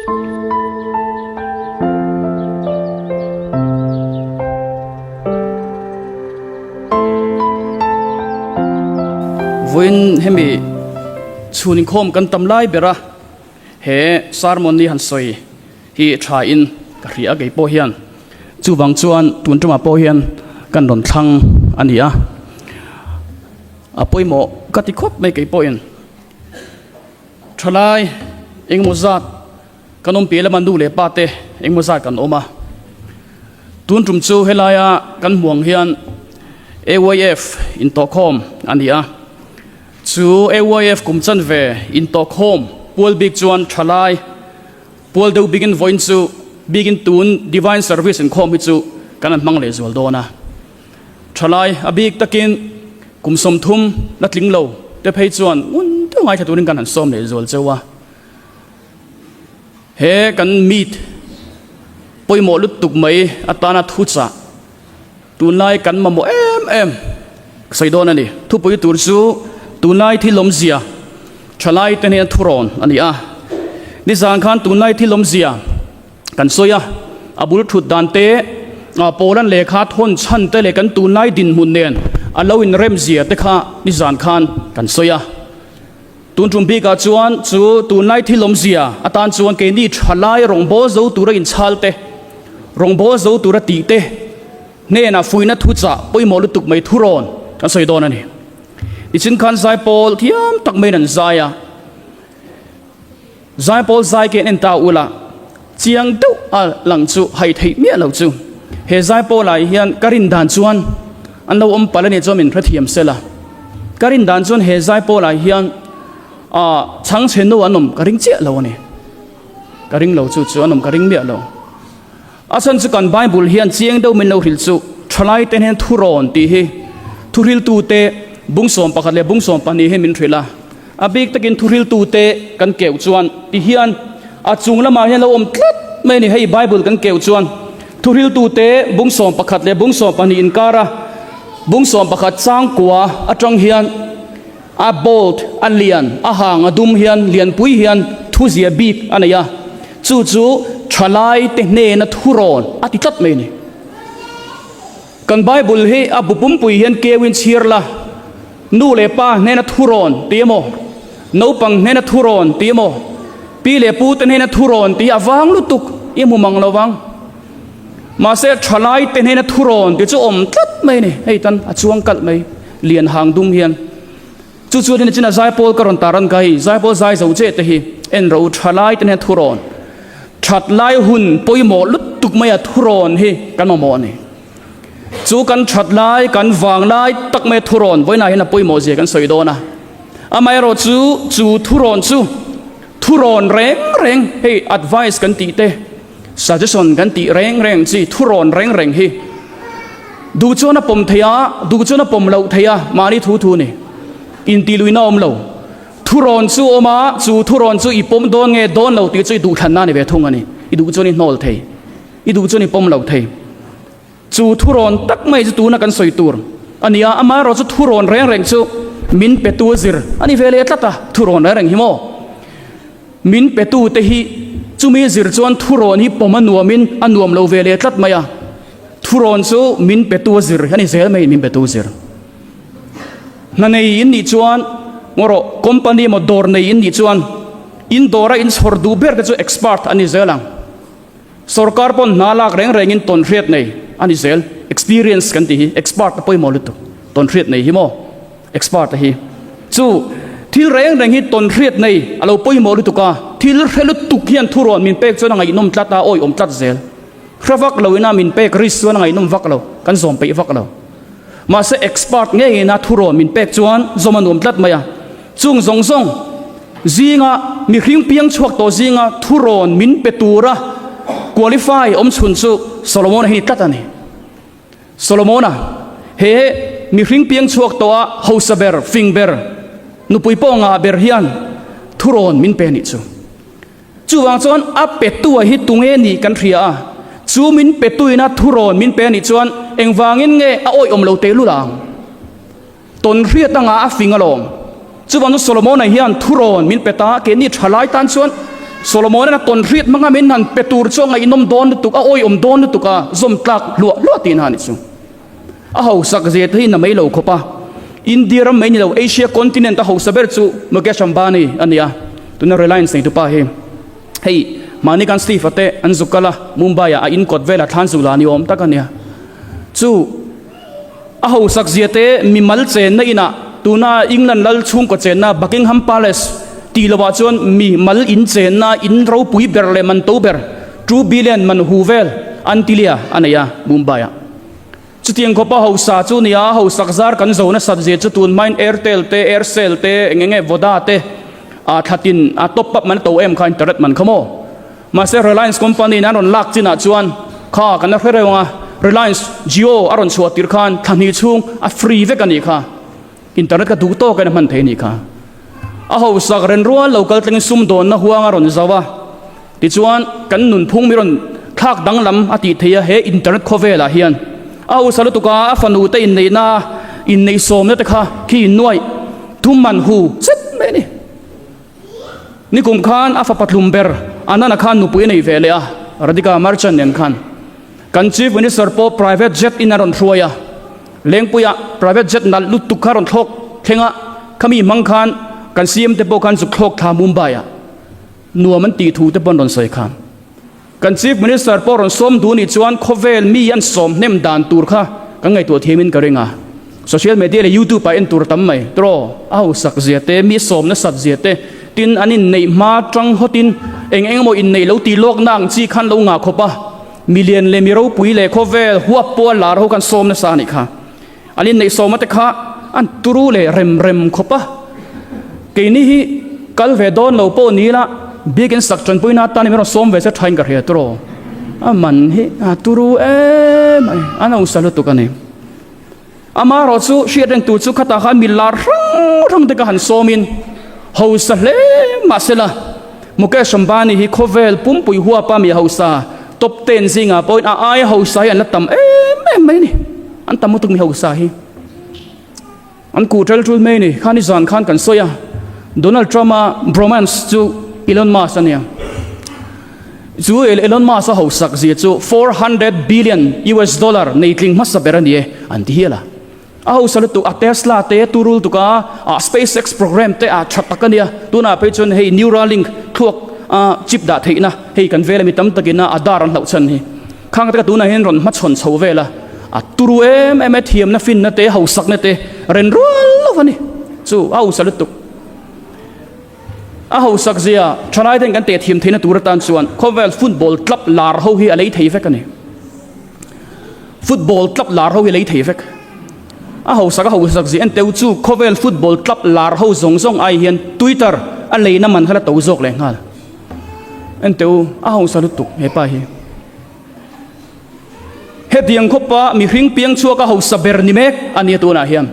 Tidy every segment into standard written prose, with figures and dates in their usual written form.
Vawiin hemi chhun inkhawm kan tam lai ber a, he sermon hi han sawi hi tha in ka hria a kei pawh hian chuvang chuan tun tumah pawh hian kan rawn thlang a ni a, a pawimawh ka ti khawp mai kei pawhin. Thalai engemaw zat kan awm piah lama nu leh pa te engemaw zat kan awm a, tun tum chu helaia kan hmuh ang hian AYF intawhkhawm a ni a, chu AYF kum chanve intawhkhawm pual bik chuan thalai pual deuh bikin vawiin chu bikin tun Divine Service inkhawm hi chu kan han hmang leh zual dawn a. Thalai a bik takin kum 30 la tling lo te phei chuan ngun deuh ngaithla turin kan han sawm leh zual cheu a. He kan meet pawimawh lutuk mai atana thuchah tunlai kan mamawh em em sawi dawn a ni. Thupui tur chu tunlai thil awmzia thalai te hnena thurawn a ni a. Nizan khan tunlai thil awmzia Kan sawi a, a bul thut dan te, Poland lehkha thawn chhan te leh kan tunlai dinhmun nen a lo inrem zia te kha nizan khan kan sawi a. Tun tum bikah chuan chu tunlai thil awmzia atan chuan keini thalai rawngbâwl zo tura inchhal te, rawngbâwl zo tura tih te hnenah fuihna thuchah pawimawh lutuk mai thurawn kan sawi dawn a ni. Nichin khan zaipawl thiam tak maiin an zai a. Zaipawl zai ke en ta ula, chiang deuh a lang chu hai theih miah lo chu. He zaipawl ah hian ka rin dan chuan an lo awm palh a nih chuan min hrethiam sel a. Ka rin dan chuan he zaipawl ah hian ah chhangchhe nu an awm ka ring chiah lo a ni. Ka ring lo chu chu an awm ka ring miah lo. A chhan chu kan Bible hian chiang deuh min lo hrilh chu thalai te hnen thurawn tih hi thuhriltu te bung 11 leh bung 12 hi min hrilh a. A bik takin thuhriltu te kan keuh chuan ti hian a chung lamah hian lo awm tlat mai a ni. Hei Bible kan keuh chuan thuhriltu te bung 11 leh bung 12 inkara bung 11 changkua atang hian a bold, a lian, a hang, a dum hian lianpui hian thuzia bik a nei a, chu chu thalai te hnena thurawn a ti tlat mai a ni. Kan Bible hi a bu pumpui hian keuin chhiar la, nu leh pa hnena thurawn tih emaw, naupang hnena thurawn tih emaw, pi leh pu te hnena thurawn tih hi a vang lutuk i hmu mang lo vang. Mahse thalai te hnena thurawn tih chu awm tlat mai a ni, hei tan a chuang kalh mai lian hang dum hian. Chu chuan in chin a zaipawl ka rawn tar an ka hei zaipawl zai zo che te hi en ro thalai te hnena thurawn that lai hun pawimawh lutuk mai a thurawn hi kan mamawh a ni. Chu kan that lai kan vang lai tak mai a thurawn vawiinah hian a pawimawh zia kan sawi dawn a. Amaherawh chu chu thurawn chu thurawn reng reng hei advice kan tih te suggestion kan tih reng reng chi thurawn reng reng hi Duh chuan a pawm thei a, duh chuan a pawm loh thei a, mahni thu thu ni. Intihluihna a awm lo. Thurawn chu a awm a, chu thurawn chu i pawm dawn nge dawn lo tih chu i duhthlanna a ni ve thung a ni. I duh chuan i hnawl thei, i duh chuan i pawm lo thei. Chu thurawn tak mai chu tuna kan sawi tur a ni a, amaherawh chu thurawn reng reng chu min petu a zir a ni ve leh tlat a, thurawn reng reng hi maw? Min petute hi chumi zir chuan thurawn hi pawm a nuamin a nuam lo ve leh tlat mai a. Thurawn chu min petu a zir a ni zel mai, min petu zir. Hna nei in nih chuan ngaw rawh, company emaw dawr nei in nih chuan in dawra in chhawr duh ber te chu expert a ni zel ang. Sorkar pawn hna lak reng rengin tawnhriat nei a ni zel, experience kan tih hi expert a pawimawh lutuk, tawnhriat nei hi maw expert a hi. Chu thil reng reng hi tawnhriat nei a lo pawimawh lutuk a, thil hre lutuk hian thurawn min pek chuan a ngaihnawm tlat a, awiawm tlat zel. Hre vak lo ina min pek risk chuan a ngaihnawm vak lo, kan zawm peih vak lo. Mahse expert ngei ina thurawn min pek chuan zawm a nuam tlat mai a. Chung zawng zawng zinga mihring piang chhuak tawh zinga thurawn min pe tura qualify awm chhun chu Solomona hi ni tlat a ni. Solomona, he mihring piang chhuak tawha hausa ber, fing ber, nupui pawh ngah ber hian thurawn min pe nih chu. Chuvang chuan a petua hi tunge nih kan hria a, chu min petuina thurawn min pe a nih chuan engvangin nge a awih awm lo tehlul ang? Tawn hriat anga a fing alawm. Chuvang chu Solomona hian thurawn min pe ta, keini thalai tan chuan Solomon-a'n a tawnhriat hmanga min han pe tur chu a ngaihnawm dawn lutuk, a awihawm dawn lutuk a, zawm tlak hluah hluah tihna a nih chu. A hausak zia te hi na mai lo khawp a, India ram mai ni lo Asia continent a hausa ber chu Mukesh Ambani a ni a, tuna Reliance neitupa hi. Hei mahni kan Steve-a te an zuk kal a, Mumbai-ah a in kawt velah thlan zuk la ni awm tak a nia. Chu a hausak zia te mimal chenna inah tuna England lal chhungkaw chenna Buckingham Palace tih lovah chuan mi mal in chenna in ropui ber leh man to ber 2 billion man hu vel Antilia a nei a Mumbai-ah. Chutiang khawpa hausa chu nia, hausak zar kan zo nasat zia chu tun hmain Airtel te, Aircel te, eng enge Voda te ah thlatin a top up man a to em kha internet man kha maw. Mahse Reliance company in an rawn lak chinah chuan kha kan la hre reuh ang a, Reliance Jio a rawn chhuah tir khan thla hnih chhung a free vek a nih kha. Internet ka duh tawkin a hman thei a nih kha. A hausak ren rual lo kal tlengin sumdawnna huang a rawn zau a, tichuan kan nunphung mi rawn thlak danglam a tih theih a he internet khawvelah hian. A hausa lutuk a, a fanu te inneihna a inneih sawmna te kha khi innuaih thum man hu zet mai a ni. Nikum khan a fapa tlum ber Anand-a khan nupui a nei ve leh a, Radhika Merchant nen khan. Kan Chief Minister pawh private jet in a rawn hruai a, Lengpuia private jet nalh lutuk kha rawn thlawk thleng a, khami hmang khan kan CM te pawh khan zuk thlawk thla Mumbai ah nuam an tih thu te pawh an rawn sawi khan. Kan Chief Minister pawh rawn sawm duh nih chuan khawvel mi an sawm hnem dan tur kha kan ngaihtuah thiam in ka ring a. Social media leh YouTube ah en tur tam mai tiraw a hausak zia te, mi sawm nasat zia te, tin an inneih hma tang hawtin eng eng emaw inneih lo tih lawkna ang chi khan lo ngah khawp a. Milian leh mi ropui leh khawvel huap pawh a lar ho khan sawm nasa a nih kha. An inneih sawma te kha an turu leh rem rem khawp a. Keini hi kal ve dawn lo pawh ni ila biakin sak tanpuina atan min rawn sawm ve se thain ka hria turaw. A man hi a turu em mai, a nausa lutuk a ni. Amaherawh chu hriat reng tur chu khatah khan mi lar hrang hrang te ka han sawmin hausa hle mahsela Mukesh Ambani hi khawvel pumpui huapa mi hausa top ten zingah pawhin a aia hausa hi an la tam em em mai a ni. An tam lutuk mi hausa hi. An kuh tel tul mai a ni. Khan i zan khan kan sawi a, Donald Trump-a bromance chu Elon Musk a nia. Chu Elon Musk a hausak zia chu 400 billion US dollar nei tling hmasa ber a ni e, an ti hial a. A hausa lutuk a Tesla te turul tuk a, a SpaceX program te a tha tak a nia. Tunah phei chuan hei Neuralink thluak a chip dah theihna hei kan vela mi tam takin a Aadhaar an hlauh chhan hi. Khang te ka tunah hian rawn hmachhawn chho vel a, a turu em em e thiamna finna te hausakna te ren rual lo a ni. Chu a hausa lutuk. A hausak zia thalai ten kan teh thiam theihna tur atan chuan khawvel football club lar ho hi a lei thei vek a ni. Football club lar ho hi a lei thei vek. A hausak a hausak zia en teu chu khawvel football club lar ho zawng zawng ai hian Twitter a leina man kha la to zawk leh nghal. En teu a hausa lutuk hepa hi. Hetiang khawpa mihring piang chhuak a hausa ber ni mek a nia tunah hian.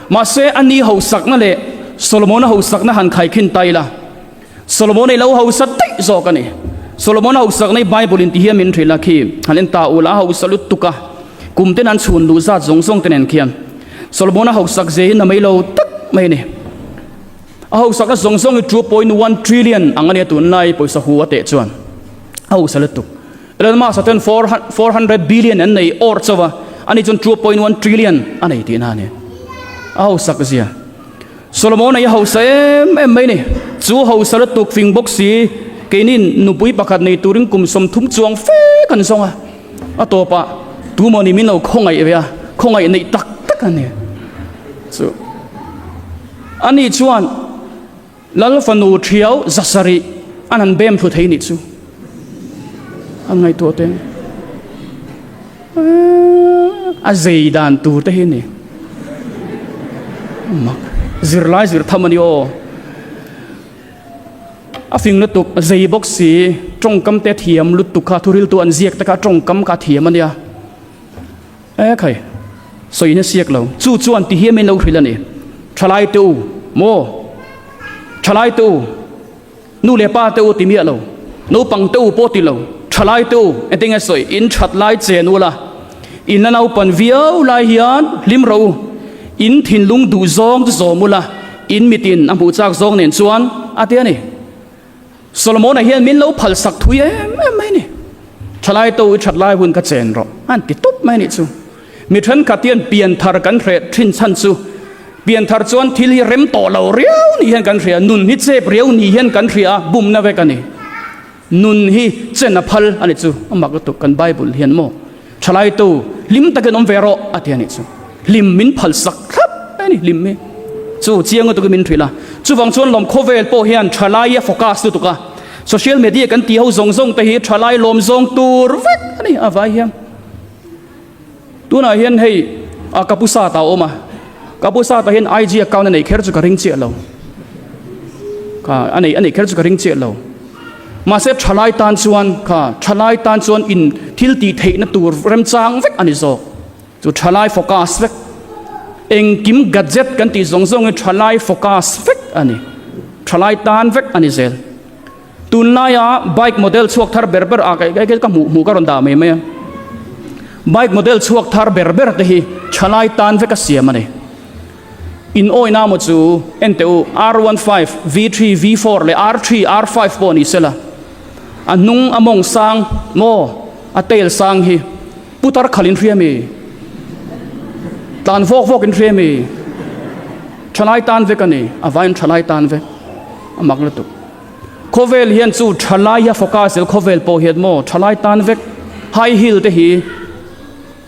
Mahse a ni hausakna leh Solomona hausakna han khaikhin ta ila. Solomona i lo hausa daih zawk a ni. Solomona hausakna i Bible in ti hian min hrilh a khi han en ta ula a hausa lutuk a. Kum ten an chhun luh zat zawng zawng te nen khian Solomona hausak zia hi na mai lo tak mai a ni. A hausakna zawng zawng hi 2.1 trillion ang a nia tunlai pawisa hu a teh chuan a hausa lutuk. Elon Musk-a chuan 400 billion an nei awr chauh a, ani chuan 2.1 trillion a nei tihna a ni. A hausak zia. Solomon-a hi a hausa em em mai a ni. Chu hausa lutuk fing bawk si, keinin nupui pakhat nei turin kum 30 chuang fe kan zawng a. A tawpah tumaw ni min lo khawngaih ve a, khawngaih neih tak tak a ni. Chu ani chuan. Lal fanu ṭhiau zasarih an han bem thlu thei nih chu an ngaihtuah teh a zei dan tur te hi a ni mak zirlai zir tham a ni aw a fing lutuk a zei bawk si tawngkam te thiam lutuk kha thuril tu an ziak te kha tawngkam kha thiam a nia. E khai, sawiin a siak lo. Chu chuan ti hiam in lo hrilh a ni. Thalai te u, maw? Thalai te u, nu leh pa te u ti miah lo. Naupang te u pawh ti lo. Thalai te u, engtin nge sawi? In that lai chen ula, in la naupan viau lai hian hlim rawh u. In thinlung duh zawng chu zawm ula, in mitin a hmuh chak zawng nen chuan a ti a ni. Solomona hian min lo phalsak thui em em mai a ni. Thalai to i that lai hun ka chen rawh an ti tawp mai a nih chu. Mi thenkhat hian pianthar kan hreh thin chhan chu pianthar chuan thil hi rem tawh lo riau ni hian kan hria, nun hi chep riau ni hian kan hria a, bumna vek a ni. Nun hi chen a phal a ni chu, a mak lutuk kan Bible hian maw thalai to hlim takin awm ve rawh a ti a nih chu. Hlim min phal sak thlap mai a ni, hlim hi chu chiang lutukin min hrilh a. Chuvang chuan lawm khawvel pawh hian thalai a focus lutuk a. Social media kan tih ho zawng zawng te hi thalai lawm zawng tur vek a ni a vai hian. Tunah hian hei a ka pu sat a awm a, ka pu sat ah hian IG account a neih kher chu ka ring chiah lo. Kha a nei a neih kher chu ka ring chiah lo. Mahse thalai tan chuan kha thalai tan chuan in thil tih theihna tur remchang vek a ni zawk. Chu thalai focus vek. Engkim gadget kan tih zawng zawng hi thalai focus vek a ni. Thalai tan vek a ni zel. Tunlaia bike model chhuak thar ber ber a kei ka hmuh hmuh ka rawn dah mai mai a. Bike model chhuak thar ber ber te hi thalai tan vek a siam a ni. In awina maw chu en teh u R15, V3, V4 leh R3, R5 pawh ni sela. A hnung a mawng sang maw a tail sang hi. Putar khal in hria mi? Tlan vawk vawk in hria mi? Thalai tan vek a ni, a vaiin thalai tan vek a mak lutuk. Khawvel hian chu thalai hi a focus zel khawvel pawh hian maw thalai tan vek high heel te hi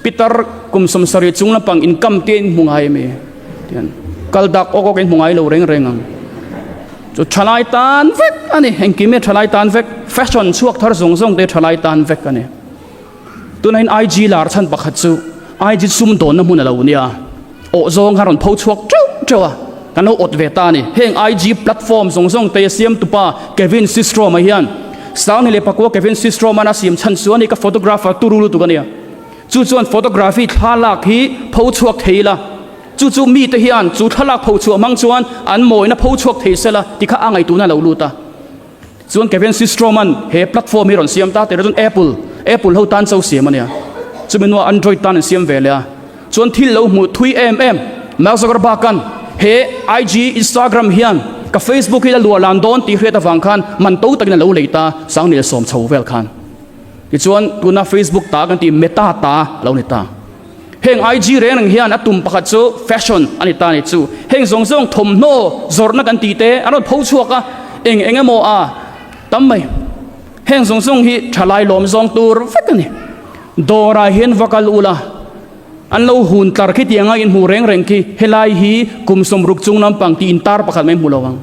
pitar kum 70 chung lampang in kam te in hmu ngai mi tian kal dak awk awk in hmu ngai lo reng reng ang. Chu thalai tan vek a ni, engkim hi thalai tan vek fashion chhuak thar zawng zawng te thalai tan vek a ni. Tunah hian IG lar chhan pakhat chu IG sumdawnna hmun a lo nia, awh zawng kha rawn pho chhuak teuh teuh a, kan lo awt ve ta a ni. Heng IG platform zawng zawng te siamtupa Kevin Systrom-a hian Sangni leh Pakua Kevin Systrom-a'n a siam chhan chu a ni, ka photographer turu lutuk a nia. Chu chuan photography thlalak hi pho chhuak thei ila, chu chu mite hian chu thlalak pho chhuah hmang chuan an mawina pho chhuak thei sela ti kha a ngaihtuahna a lo lut a. Chuan Kevin Systrom-a'n he platform hi rawn siam ta tirah chuan Apple, Apple ho tan cho siam a nia. Chumi hnuah Android tan an siam ve leh a. Chuan thil lo hmuh thui em em Mark Zuckerberg-a'n he IG, Instagram hian ka Facebook hi la luah lan dawn tih hriat avang khan man to takin a lo lei ta Sangnil sawm chho vel khan. Tichuan tuna Facebook ta kan tih Meta ta a lo ni ta. Heng IG reng reng hian a tum pakhat chu fashion a ni ta a ni chu. Heng zawng zawng thawmhnaw zawrhna kan tih te an rawn pho chhuak a, eng eng emaw a tam mai. Heng zawng zawng hi thalai lawm zawng tur vek a ni. Dawrah hian va kal ula, an lo hun tlar khi tianga inhmu reng reng khi helai hi kum 60 chung lampang tih intar pakhat mai hmu lo ang.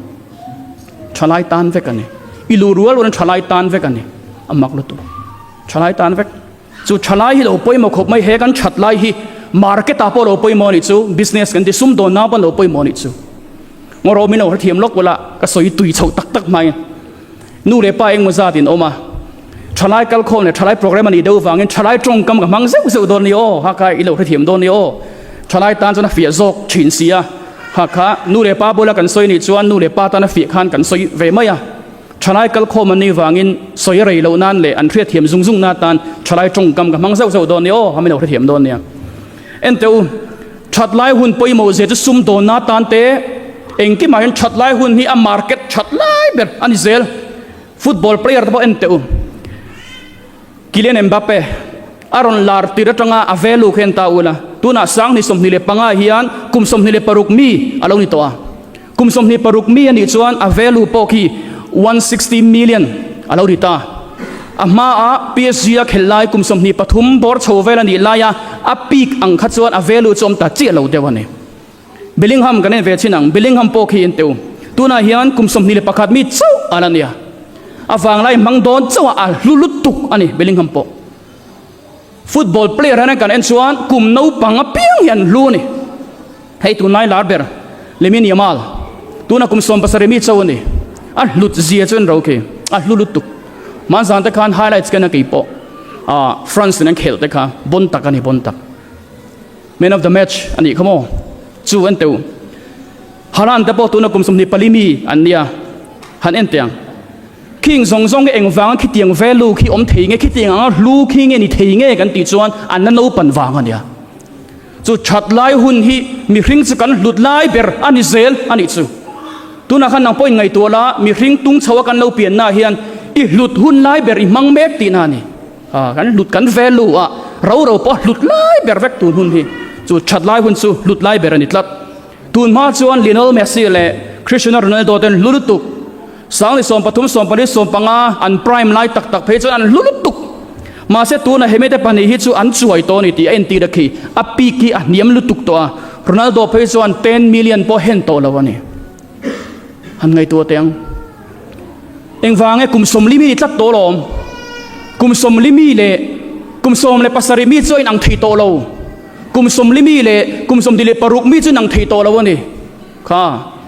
Thalai tan vek a ni. I luh rual rualin thalai tan vek a ni. A mak lutuk. Thalai tan vek. Chu thalai hi lo pawimawh khawp mai, he kan that lai hi market ah pawh lo pawimawh a nih chu, business kan ti sumdawn na pawh lo pawimawh a nih chu. Ngaw min lo hrethiam lawk ula ka sawi tui chhoh tak tak mai. Nu leh pa engmaw zat in awm a, thalai kalkhawm leh thalai program a nih deuh vangin thalai tawngkam ka hmang zeuh zeuh dawn a ni aw, ha kha i lo hrethiam dawn a ni aw. Thalai tan chuan a fiah zawk thin si a, ha kha nu leh pa bula kan sawi nih chuan nu leh pa tan a fiah khan kan sawi ve mai a. Thalai kalkhawm an nih vangin sawi a rei loh nan leh an hriatthiam zung zung na atan thalai tawngkam ka hmang zauh zauh dawn nia aw, ha min lo hrethiam dawn nia. Enteh u, that lai hun pawimawh zia chu sum dawn na atan te engkimah hian that lai hun hi a market that lai ber a ni zel. Football player te pawh enteh u. Kylian Mbappe a rawn lar tir atanga a value kha en ta ula, tunah 2025 hian kum 26 mi a lo ni tawh a, kum 26 mi a nih chuan a value pawh khi 160 million a lo ni ta. A hmaa PSG a khelh lai kum 23 bawr chho vel a nih laia a peak ang kha chuan a value chu awm ta chiah lo deuh a ni. Bellingham kan en ve chin ang, Bellingham pawh khi en teh u. Tunah hian kum 21 mi chauh a la nia. A vanglai hmang dawn chauh a, a hlu lutuk a ni Bellingham pawh. Football player hian kan en chuan kum naupang apiang hi an hlu a ni. Hei tunlai lar ber Lamine Yamal, tuna kum 17 mi chauh a ni. A hlut zia chu en ro khi, a hlu lutuk. Hmanzan te khan highlights ka en a kei pawh. Ah, France in an khelh te kha bon tak a ni, bon tak. Man of the match a nih kha maw? Chu en teuh. Haaland te pawh tuna kum 24 mi an nia. Han en teh ang. Khing zawng zawng hi engvanga khitiang value khi awm thei nge, khitiang anga hlu khi nge ni thei nge kan tih chuan an la naupan vang a nia. Chu that lai hun hi mihring chu kan hlut lai ber a ni zel a nih chu. Tunah khan nang pawh inngaihtuah la, mihring tung chho a kan lo pianna hian i hlut hun lai ber i hmang mek tihna a ni. A, kan hlut kan value a, ro ro pawh a hlut lai ber vek tun hun hi. Chu that lai hun chu hlut lai ber a ni tlat. Tun hma chuan Lionel Messi leh Cristiano Ronaldo ten hlu lutuk, Sangli 13, 14, 15 an prime lai tak tak phei chuan an hlu lutuk. Mahse tunah hemite pahnih hi chu an chuai tawh a ni tih a entir a khi. A peak hi a hniam lutuk tawh a, Ronaldo phei chuan ten million pawh hen tawh lo a ni. Han ngaihtuah teh ang. Engvang nge kum 40 mi ni tlat tawh alawm. Kum 40 mi leh kum 17 mi chu a inang thei tawh lo. Kum 40 mi leh kum 26 mi chu inang thei tawh lo a ni. Kha,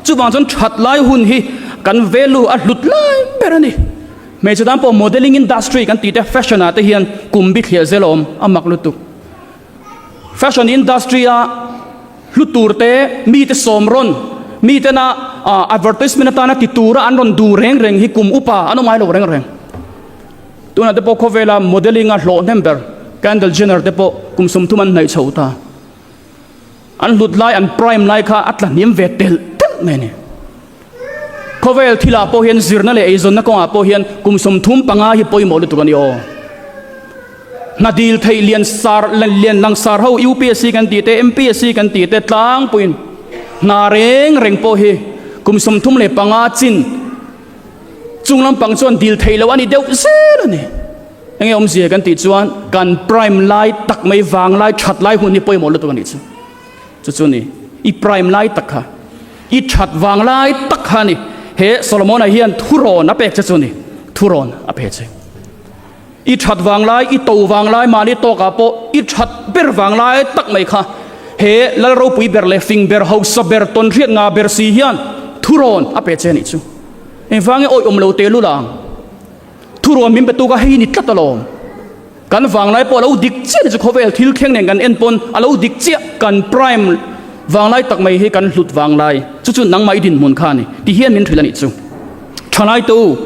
chuvang chuan that lai hun hi kan value a hlut lai ber a ni. Hmeichhe tan pawh modelling industry kan tih te fashion ah te hian kum bi thliah zel a awm, a mak lutuk. Fashion industry a hlu tur te, mi te sawm rawn, mi tena advertisement atana ti tura an rawn duh reng reng hi kum upa an awm ngai lo reng reng. Tunah te pawh khawvela modelling a hlawh hnem ber Kendall Jenner te pawh kum 30 an hnaih chho ta. An hlut lai, an prime lai kha a tla hniam ve telh telh mai a ni. Khawvel thilah pawh hian zirna leh eizawnna kawngah pawh hian kum 35 hi pawimawh lutuk a ni aw. Hna dil theih lian sar lian langsar ho UPSC kan tih te, MPSC kan tih te tlangpuiin hna reng reng pawh hi kum 35 chin chung lampang chuan dil theih loh a ni deuh zel a ni. Enge awmzia kan tih chuan kan prime lai tak mai vang lai that lai hun hi pawimawh lutuk a nih chu. Chu chu ni i prime lai tak kha i that vang lai tak kha ni he Solomona hian thurawn a pek che chu ni thurawn a pe che. I that vang lai i to vang lai mahni tawkah pawh i that ber vang lai tak mai kha he lal ropui ber leh fing ber hausa ber tawn hriat nga ber si hian thurawn a pe che a nih chu. Engvang nge awih awm lo te lul ang. Thurawn min pe tuk a, hei ni tlat alawm. Kan vanglai pawh a lo dik chiah ni chu khawvel thil thleng nen kan en pawn a lo dik chiah. Kan prime vanglai tak mai hi kan hlut vanglai chu chu nangmah i dinhmun kha a ni ti hian min hrilh a nih chu. Thalai te u,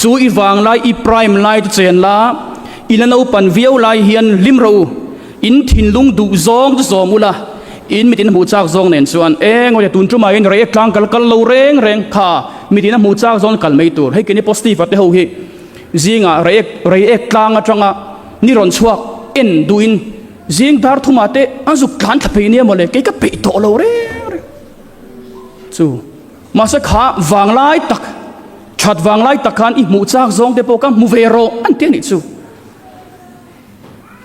chu i vanglai i prime lai te chen la, i la naupan viau lai hian hlim rawh u, in thinlung duh zawng chu zawm ula, in mitin hmuh chak zawng nen chuan eng awle tun tumah hian reiek tlang kal kal lo reng reng kha mitin a hmuh chak zawng kal mai tur. Hei keini positive a te ho hi zingah reiek reiek tlang atanga ni rawn chhuak en duhin zing dar thumah te an zuk tlan thla phei nia mawle kei ka peih tawh lo reng reng chu. Mahse kha vanglai tak that vanglai tak khan i hmuh chak zawng te pawh ka hmu ve rawh an ti a nih chu.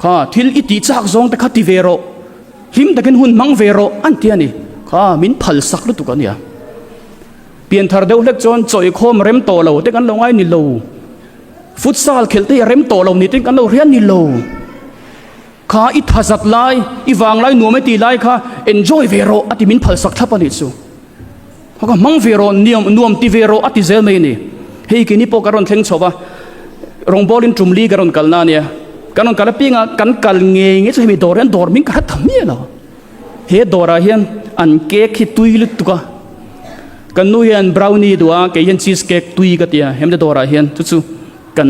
Kha thil i tih chak zawng te kha ti ve rawh, hlim takin hun hmang ve rawh an ti a ni. Kha min phal sak lutuk a nia. Pianthar deuh hlek chuan chawihkhawm rem tawh lo te kan lo ngai ni lo. Futsal khelh te hi a rem tawh lo ni te kan lo hria ni lo. Kha i thazat lai, i vanglai nuam e tih lai kha enjoy ve rawh a ti min phal sak thlap a nih chu. Ka hmang ve rawh, niam nuam ti ve rawh a ti zel mai a ni. Hei keini pawh kan rawn thleng chho va, rawngbawlin tum li kan rawn kalna a nia. Kan rawn kal apianga kan kal ngei ngei chu hemi dawr hian dawr min ka hre ta miah lo. He dawrah hian an cake hi tui lutuk a, kan nu hian brownie duh a, kei hian cheese cake tui ka ti a, hemte dawrah hian chu chu kan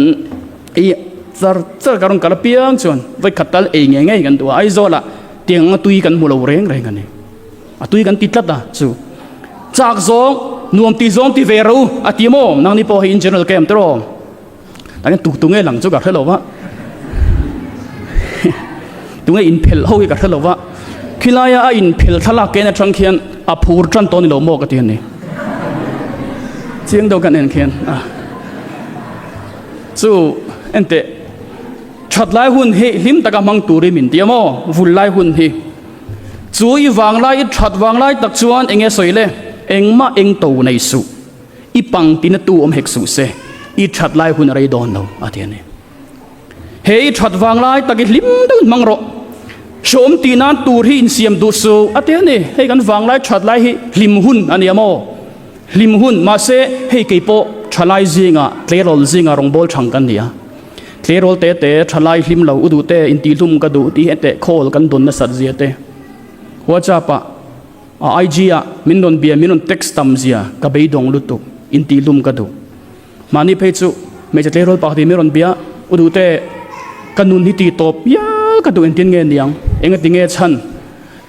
ei char char kan rawn kal apiang chuan vawikhat tal ei ngei ngei kan duh a, Aizawlah tiang anga tui kan hmu lo reng reng a ni. A tui kan ti tlat a chu. Chak zawng, nuam ti zawng ti ve ro a ti maw? Nangni pawh hei in general camp te rawh. Tah hian tu tunge lang chu ka hre lo va. Tunge inphelh ho hi ka hre lo va. Khilaia a inphelh thlalak ken atang khian a phur tan tawh ni lo maw ka ti a ni. Chiang deuh kan en khian a. Chu enteh that lai hun hi hlim taka hmang turin min ti a maw? Vul lai hun hi. Chu i vanglai i that vanglai tak chuan enge sawi le? Engmah eng to nei suh. I pang tina tu awm hek suh se, i that lai hun a rei dawn lo, a ti a ni. He i that vanglai tak i hlim deuhin hmang rawh. Hreawm tih nan tur hi insiam duh suh, a ti a ni. Hei kan vanglai that lai hi hlim hun a ni a maw? Hlim hun, mahse hei kei pawh thalai zingah, tleirawl zingah rawngbâwl thang kan ni a. Tleirawl te te, thalai hlim lo, u duh te, intihhlum ka duh tih te call kan dawn nasat zia te. WhatsApp ah, IG ah min rawn bia, min rawn text tam zia ka beidawng lutuk, intihhlum ka duh. Mahni phei chu hmeichhe tleirawl pakhat in min rawn bia, u duh te, ka nun hi tih tawp pial ka duh engtin nge niang, engati nge chhan,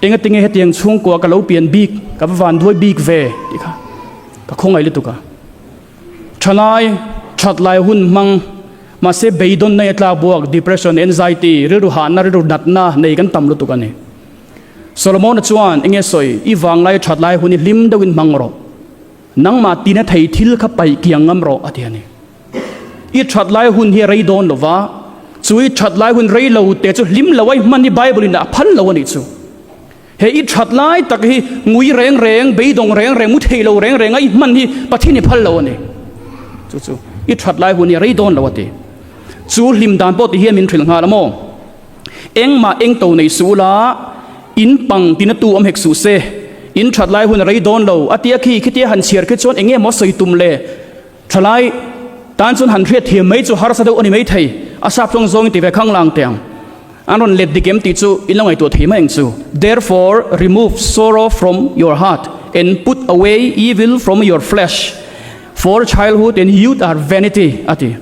engati nge hetiang chhungkua ka lo pian bik, ka va vanduai bik ve tih kha. Ka khawngaih lutuk a. Thalai, that lai hun hmang, mahse beidawn nei a tlak buak, depression, anxiety, rilru hahna, rilru natna nei kan tam lutuk a ni. Solomona chuan enge sawi, I vanglai that lai hun i hlim deuhin hmang rawh. Nangmah tina thei thil kha paih kiang ngam rawh a ti a ni. I that lai hun hi a rei dawn lo va, chu i that lai hun rei lo te chu hlim lo a i hman hi Bible in a phal lo a nih chu. He i that lai tak hi ngui reng reng, beidawng reng reng, mu thei lo reng reng a i hman hi Pathian i phal lo a ni. Chu chu i that lai hun hi a rei dawn lo a ti. Chu hlim dan pawh ti hian min hrilh nghal a maw? Engmah eng to nei suh ula, in pang tina tu awm hek suh se, in that lai hun a rei dawn lo a tia khi khitia han chhiar khi chuan eng nge maw sawi tum le? Thalai tan chuan han hriat thiam mai chu harsa deuh a ni mai thei, a sap tawng zawngin ti ve khang lang teh ang. An rawn let dik em tih chu in lo ngaihtuah thei mai ang chu. Therefore remove sorrow from your heart and put away evil from your flesh, for childhood and youth are vanity a ti.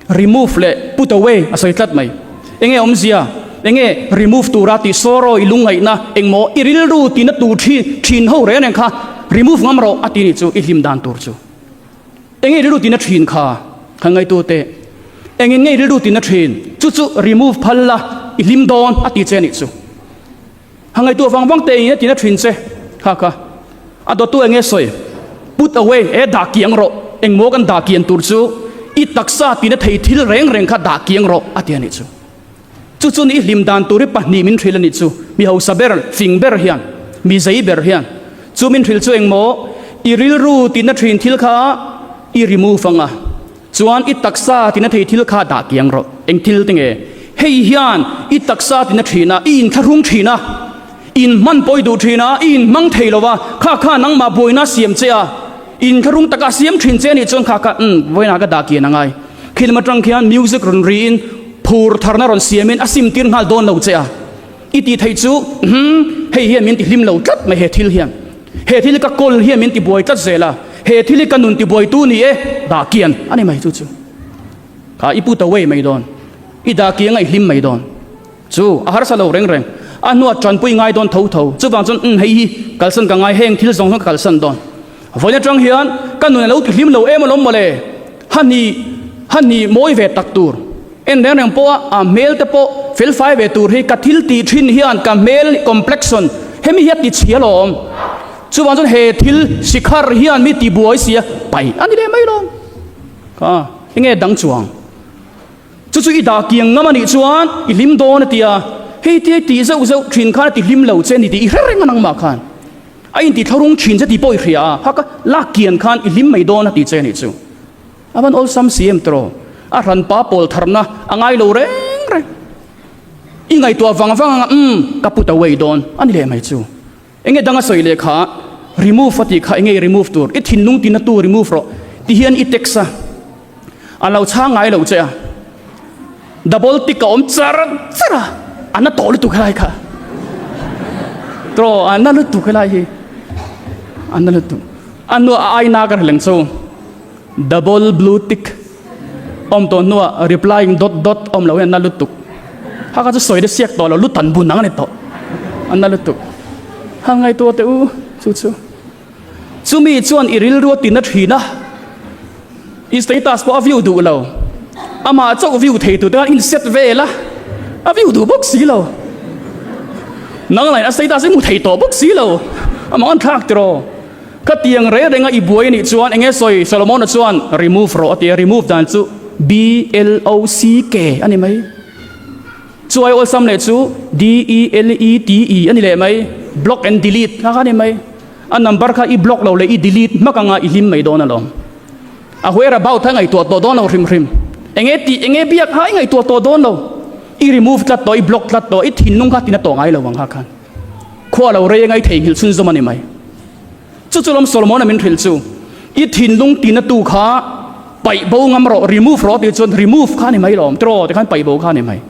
Remove leh put away a sawi tlat mai. Enge awmzia? Enge remove tura tih sorrow i lungngaihna engmaw i rilru tihna tur thin thin ho reng reng kha remove ngam rawh a ti nih chu i hlim dan tur chu. Enge rilru tina thin kha kan ngaitu teh. Engin nge rilru tina thin chu chu remove phal la i hlim dawn a ti che nih chu. Ha ngaihtuah vang vang te in a tina thin che kha kha. A dawttu enge sawi put away e dah kiang rawh engmaw kan dah kian tur chu i taksa tina thei thil reng reng kha dah kiang rawh a ti a nih chu. Chu chu ni hlim dan tur hi pahnih min hrilh a nih chu. Mi hausa ber, fing ber hian, mi zei ber hian chu min hrilh chu engmaw i rilru tihna thin thil kha i remove anga chuan i taksa tihna thei thil kha dah kiang rawh. Eng thil te nge? Hei hian i taksa tihna thin a, i inthlahrung thin a, in hman pawi duh thin a, i inhmang thei lo va, kha kha nangmah buaina siam che a, inthlahrung taka siam thin che a nih chuan kha kha umm vawiinah ka dah kian a ngai. Khi lam atang khian music rawn riin phur tharna rawn siamin a sim tir nghal dawn lo che a, i tih theih chu umm hei hian min ti hlim lo tlat mai he thil hian, he thil hi ka kawl hian min ti buai tlat zel a, he thil hi ka nun ti buai tu ni e dah kian a ni mai chu chu kha i put away mai dawn, i dah kiang a i hlim mai dawn. Chu, a harsa lo reng reng. A hnuah tanpui ngai dawn tho tho. Chuvang chuan, umm, hei hi kalsan ka ngai, heng thil zawng zawng ka kalsan dawn. Vawiin atang hian ka nun a lo tihlim lo em alawm mawle. Hani, hani mawi ve tak tur. En reng reng pawha a hmel te pawh felfai ve tur hi ka thil tih thin hian ka hmel complexion hemi hi a ti chhia alawm. Chuvang chuan he thil sikhar hian mi tibuai sia paih a ni leh mai lawm. Kha, enge dang chuang? Chu chu i dah kiang ngam a nih chuan i hlim dawn a ti a, hei tia i tih zeuh zeuh thin khan a ti hlim lo che a ni tih i hre reng a nangmah khan. A inti thlahrung thin che tih pawh i hria a, haka lak kian khan i hlim mai dawn a ti che a nih chu. A van awlsam si em tiraw? A hranpa pawl tharna a ngai lo reng reng. I ngaihtuah vang vang anga umm ka put away dawn a ni leh mai chu. Enge dang a sawi leh kha remove a tih kha enge i remove tur i thinlung tina tu remove rawh ti hian i text a a lo chhang ngai lo che a double tick a awm char char a a na tawh lutuk helai kha tawh a na lutuk helai hi a na lutuk a hnuah a aina ka hreleng chu Double blue tick awm tawh hnuah replying dot dot awm lo hian a na lutuk. Ha kha chu sawi te siak tawh lo lu tan bun ang a ni tawh. A na lutuk. Ha ngaihtuah teh u chu chu. Chumi chuan i rilru a tina thin a. I status pawh a view duh lo. Amah chauh view thei tur te khan in set vel a. A view duh bawk si lo. Nang lain a status i hmu thei tawh bawk si lo. Amah an thlak tiraw. Ka tiang reng renga i buai anih chuan enge sawi Solomona chuan remove rawh a ti a, remove dan chu B-L-O-C-K a ni mai. Chuai awlsam leh chu D-E-L-E-T-E a ni leh mai, block and delete kha kha a ni mai. A number kha i block lo leh i delete hmak anga i hlim mai dawn alawm. A whereabout kha i ngaihtuah tawh dawn lo hrim hrim. Enge tih enge biak kha i ngaihtuah tawh dawn lo. I remove tlat tawh, i block tlat tawh, i thinlung kha tina tawh ngai lo ang kha khan. Khua lo rei a ngai theihnghilh chhunzawm a ni mai. Chu chu lawm Solomon-a min hrilh chu, I thinlung tina tu kha paih bo ngam rawh, remove rawh tih chuan remove kha a ni mai lawm, tiraw tikhan paih bo kha a ni mai.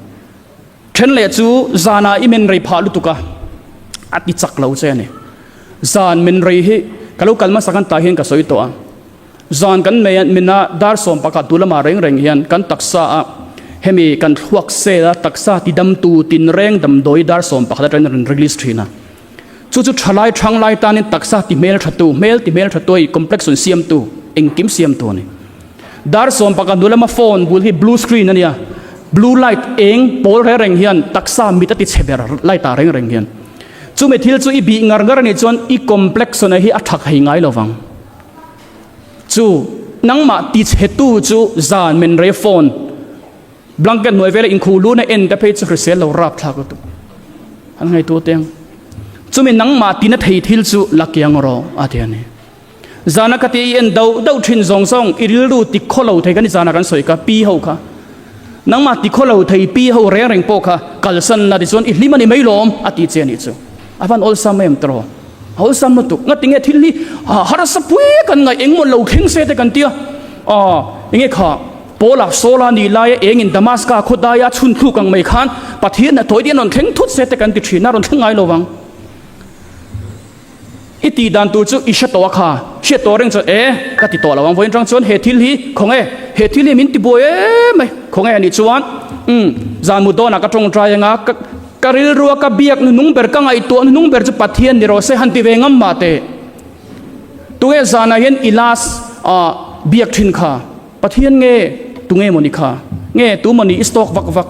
Then leh chu zanah i men rei phah lutuk a, a ti chak lo che a ni. Zan men rei hi ka lo kal hmasa kan tah hian ka sawi tawh a. Zan kan mei min a dar 11 tu lamah reng reng hian kan taksa a hemi kan thluak cell a taksa tidamtu tinreng damdawi dar 11 atangin a rawn release thin a. Chu chu thalai thanglai tanin taksa ti hmel tha tu, hmel ti hmel tha tu a i complexion siamtu, engkim siamtu a ni. Dar sawmpaka hnu lama phone bul hi blue screen a nia, blue light eng pawl reng reng hian taksa mit a ti chhe ber light ah reng reng hian. Chumi thil chu i bih ngar ngar a nih chuan i complexion a hi a thak hei ngai lo vang. Chu nangmah ti chhe tu chu zan men rei phone blanket hnuai vela inkhuh luna en te phei chu hrisel lo rap thlak lutuk. An ngaihtuah teng. Chumi nangmah tina thei thil chu la kiang rawh a ti a ni. Zana ka ti i en dauh dauh thin zawng zawng i rilru ti khaw lo thei kha ni zana kan sawi kha pi ho kha. Nangmah ti khaw lo thei pi ho reng reng pawh kha kalsan la tichuan i hlim a ni mai lawm a ti che a nih chu. A van awlsam em tawh. A awlsam lutuk. Ngati nge thil hi harsa pui kan ngaih engmaw lo thleng se te kan tia. Aw enge kha Paula Saula nih laia engin Damaska khaw daia chhun thluk ang mai khan Pathian a tawi te an rawn thleng thut se te kan ti thin a rawn thleng ngai lo vang. I tih dan tur chu i hre tawh a kha, hriat tawh reng chuan e, ka ti tawh lo ang vawiin tang chuan he thil hi khawnge, he thil hi min ti buai em mai, khawnge a nih chuan umm zan mut dawnah ka tawngtai anga ka ka rilrua ka biak nunung ber ka ngaihtuah nunung ber chu Pathian ni rawh se han ti ve ngam mah teh. Tunge zanah hian i last ah biak thin kha Pathian nge tunge mawni kha nge tu mawni i stalk vak vak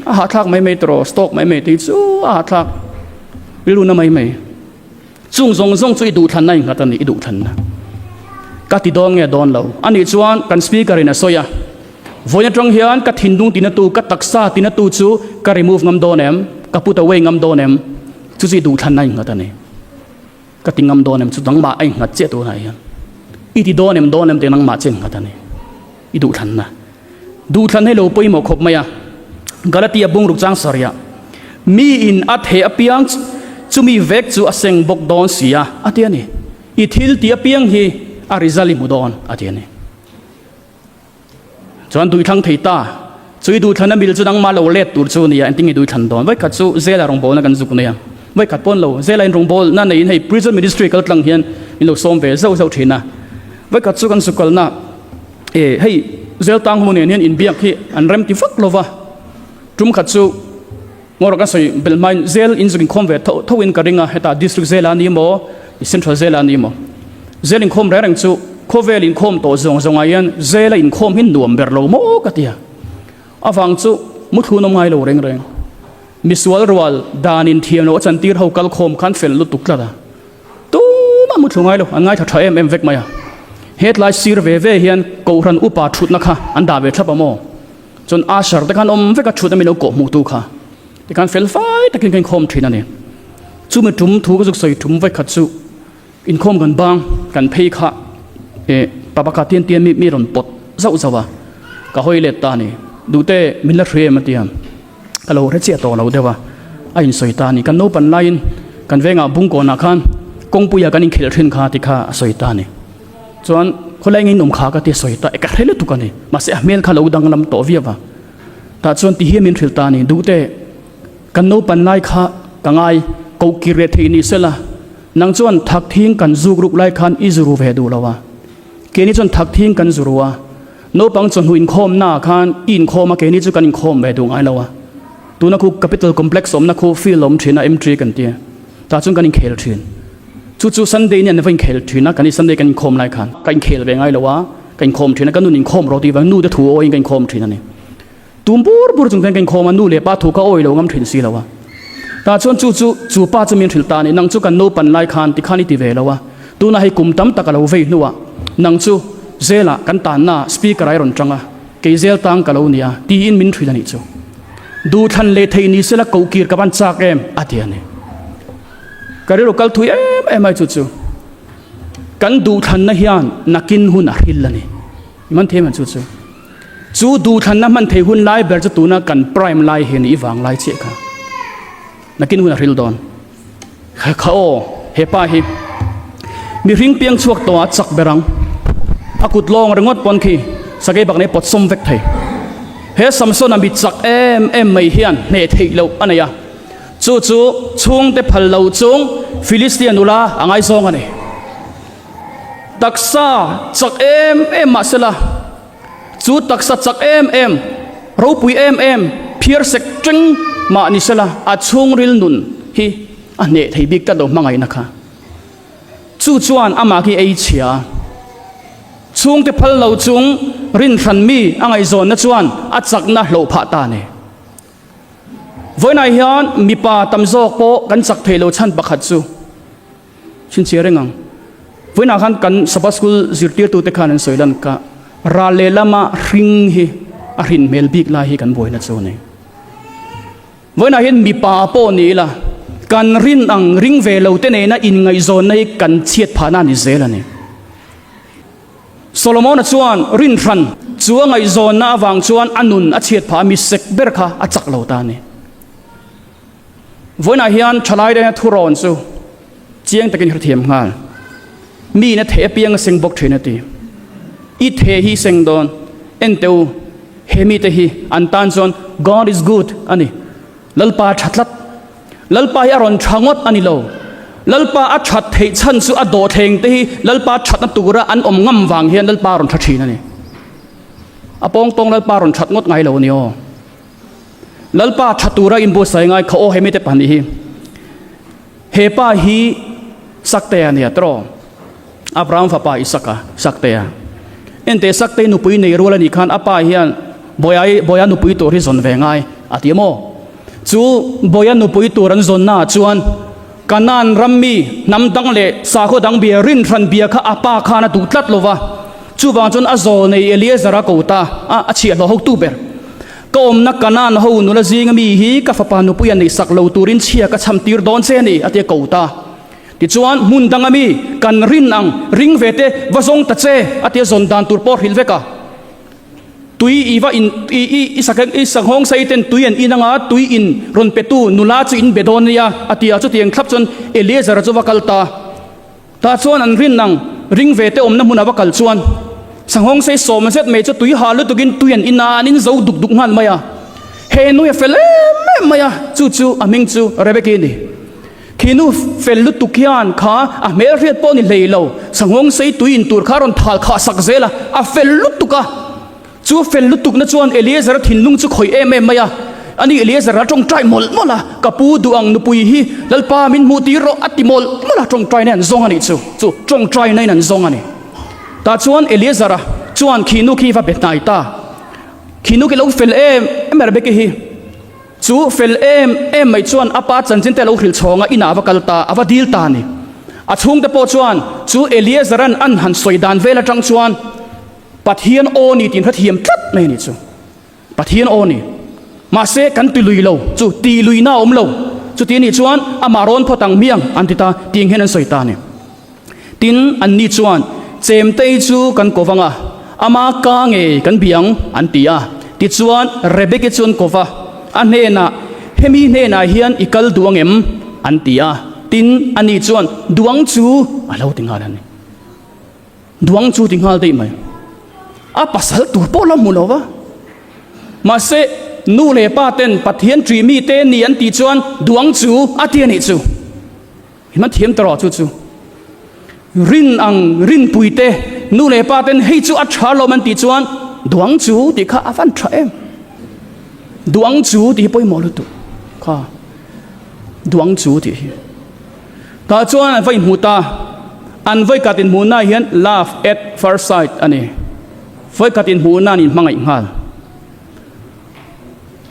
A hahthlak mai mai tawh, stock mai mai tih chu a hahthlak rilru na mai mai. Chung zawng zawng chu i duhthlanna innghat a ni, i duhthlanna. Ka ti dawn nge dawn lo. A nih chuan kan speaker in a sawi a, vawiin atang hian ka thinlung tinatu, ka taksa tinatu chu ka remove ngam dawn em? Ka put away ngam dawn em? Chu chu i duhthlanna innghat a ni. Ka ti ngam dawn em chu nangmah a innghat chiah tunah hian. I ti dawn em dawn em tih nangmah chiah innghat a ni. I duhthlanna. Duhthlan hi lo pawimawh khawp mai a. Galatia bungruk chang sarih mi in a theh apiang chumi vek chu a seng bawk dawn si a, a ti a ni. I thil tih apiang hi a result i hmu dawn, a ti a ni. Chuan duithlang thei ta, chu i duhthlan a mil chu nangmah lo let tur chu nia, engtin nge duithlan dawn? Vawikhat chu Zela rawngbawlna kan zuk nei a, vawikhat pawn lo, Zela in rawngbawlna neiin hei prison ministry kal tlang hian min lo sawm ve zauh zauh thin a. Vawikhat chu kan zuk kalna e hei Zeltang ho nen hian inbiak hi an rem ti vak lova, tum khat chu Ngawrh ka sawi belh hmain zel in zuk inkhawm ve tho tho in ka ring a, hetah district zel a ni maw, central zel a ni maw. Zel inkhawm reng reng chu khawvel inkhawm tawh zawng zawngah hian zel a inkhawm hi nuam ber lo maw ka ti a. Avang chu muthlun awm ngai lo reng reng. Misual rual dan in thiam loh a chantir ho kal khawm khan fel lutuk tlat a. Tumah muthlu ngai lo, an ngaithla tha em em vek mai a. Hetlai sir ve ve hian Kohhran upa thutna kha an dah ve thlap a maw? Chuan usher te khan awm vek a thutna min lo kawh hmuh tu kha tikhan fel fai takin ka inkhawm thin a ni. Chumi tum thu ka zuk sawi tum vawikhat chu inkhawm kan bang kan phei kha eh pa pakhat hian tian mi mi rawn pawt zauh zauh a, ka hawi let ta a ni. Duhte min la hria em a ti a, ka lo hre chiah tawh lo deuh a, a insawi ta a ni. Kan naupan laiin kan vengah Bungkawnah khan kawngpuiah kan inkhelh thin kha ti kha a sawi ta a ni. Chuan khawlai ngei nawm kha ka ti sawi ta e ka hre lutuk a ni mahse a hmel kha lo danglam tawh viau a tah chuan ti hian min hrilh ta a ni duhte kan naupan lai kha ka ngai koh kir leh theih ni sela nang chuan thak thing kan zuk ruk lai khan i zu ru ve duh lo a keini chuan thak thing kan zu ru a naupang chawhnu inkhawm naah khan i inkhawm a keini chu kan inkhawm ve duh ngai lo a tuna khu capital complex awmna khu field awm thin a M three kan tia tah chuan kan inkhel thin. Chu chu Sunday ni an va inkhel thin a, kan i Sunday kan inkhawm lai khan ka inkhel ve ngai lo a, ka inkhawm thin a, ka nun inkhawm rawh tih vang nu te thu awiin ka inkhawm thin a ni. Tum bur bur chung khan ka inkhawm a, nu leh pa thu ka awi lo ngam thin si lo a. Tah chuan chu chu chu pa chu min hrilh ta a ni, nang chu kan naupan lai khan tikhan i ti ve lo a, tunah hei kum tam tak a lo vei hnuah nang chu zelah kan tanna speaker ah i rawn tang a, kei zel tang ka lo nia tiin min hrilh a nih chu. Duhthlan leh theih ni sela kohkir ka van chak em a ti a ni. Ka rilru kal thui em em ai chu chu kan duhthlanna hian nakin hun a hril a ni. I man thei man chu chu. Chu duhthlanna hman thei hun lai ber chu tuna kan prime lai hi a ni i vang lai chiah kha. Nakin hun a hril dawn. Kha aw he pa hi mihring piang chhuak tawh ah chak ber ang. A kut lawng ringawt pawn khi sakei bak nei pawt sawm vek thei. He Samsona mi chak em em mai hian hneh theih loh a nei a. Chu chu chhungte phal lo chung Filistia nula a ngaizawng a ni. Taksa chak em em mah sela, chu taksa chak em em, ropui em em, phiar sek teng mah ni sela, a chhungril nun hi. A hneh thei bik tlat lo hmangaihna kha. Chu chuan amah khi ei chhia a. Chhungte phal lo chung rinhran mi a ngaihzawnna chuan a chakna hloh phah ta a ni. Vawiinah hian mipa tam zawk pawh kan chak thei lo chhan pakhat chu chhinchhiah reng ang. Vawiinah khan kan Sabbath School zirtirtute khan an sawi lan ka ral lehlama hring hi a hrin hmel bik lai hi kan buaina chu a ni. Vawiinah hian mipa pawh ni ila, kan rin ang ring ve lo te nena inngaihzawnna hi kan chhiat phahna a ni zel a ni. Solomona chuan rin hran chu a ngaihzawnna avang chuan a nun a chhiat phah a, mi sek ber kha a chak lo ta a ni. Vawiinah hian thalai reng a thurawn chu chiang takin hrethiam nghal. Miin a theh apiang a seng bawk thin a ti. I theh hi seng dawn. En teh u, he mite hi an tan chuan God is good a ni. Lalpa a tha tlat. Lalpa hi a rawn tha ngawt a ni lo. Lalpa a that theih chhan chu a dawhthleng te hi Lalpa thatna tura an awm ngam vang hian Lalpa a rawn tha thin a ni. A pawngtawng Lalpa a rawn that ngawt ngai lo a ni aw. Lalpa tha tura inbuatsaih ngai kha aw he mite pahnih hi. He pa hi Saktea a nia tawh. Abraham fapa Isaka, Saktea. Ente Saktei nupui nei rual a nih khan a pa hian Bawiha Bawiha nupui tur hi zawn ve ngai a ti maw? Chu Bawiha nupui tur an zawnnaah chuan Kanaan ram mi hnam dang leh sakhaw dang bia rinhran bia kha a pa khan a duh tlat lo va. Chuvang chuan a zawl nei Eliezer a ko ta a, a chhiahhlawh hotu ber. Ka awmna Kanaan ho nula zinga mi hi ka fapa nupuia neihsak lo turin chhia ka chham tir dawn che a ni, a ti a ko ta. Tichuan, hmun danga mi kan rin ang, ring ve te, va zawng ta che, a ti a zawn dan tur pawh hrilh vek a. Tui i va in, i, i, i sak, i sanghawng sei ten tui an in anga tui in rawn petu nula chu in be dawn nia, a ti a. Chutiang thlap chuan Eliezer-a chu va kal ta. Tah chuan an rin ang ring ve te awmna hmun a va kal chuan Sanghawng sei sawm zet mai chu tui ha lutukin tui an in a, an in zo duk duk nghal mai a. He nui a fel em em mai a, chu chu a hming chu Rebeki a ni. Khi nu fel lutuk hian kha a hmelhriat pawh ni hlei lo, Sanghawng sei tui in tur kha a rawn thal khah sak zel a, a fel lutuk a. Chu fel lutukna chuan Eliezer-a thinlung chu khawih em em mai a. Ani Eliezer a tawngtai mawlh mawlh a, Ka pu duh ang nupui hi Lalpa min hmuh tir rawh a ti mawlh mawlh a, tawngtaina an zawng a nih chu. Chu tawngtaina in an zawng a ni. Tah chuan Eliezer-a chuan khi nu khi va be hnai ta. Khi nu khi lo fel em em a Rebeki hi. Chu fel em em mai chuan a pa chanchin te a lo hrilh chhawng a, inah a va kal ta, a va dil ta a ni. A chhungte pawh chuan chu Eliezer-a'n an han sawi dan vel atang chuan, Pathian aw ni tih hrethiam tlat mai a ni chu. Pathian aw ni. Mahse kan ti lui lo chu ti luina a awm lo. Chuti anih chuan amah rawn phawt ang hmiang an ti ta tih ang hian an sawi ta a ni. Tin, anni chuan Chemtei chu kan ko vang a, ama ka ngei kan bih ang an ti a. Tichuan Rebeki chu an ko va, a hnenah, Hemi hnenah hian i kal duh ang em? an ti a. Tin, ani chuan, Duh ang chu a lo ti nghal a ni. Duang chu ti nghal daih mai. A pasal tur pawh la hmu lo va. Mahse, nu leh pa ten Pathian ṭih mi te ni an tih chuan duang chu a ti a nih chu. I hman thiam ta rawh chu chu. Rin ang rinpui te nu leh pa ten hei chu a ṭha lawm an tih chuan duang chu tih kha a van ṭha em. Duang chu tih hi pawimawh lutuk kha. Duang chu tih hi. Tah chuan an va inhmu ta. An vawikhat inhmuhna hian love at first sight a ni. Vawikhat inhmuhna an inhmangaih nghal.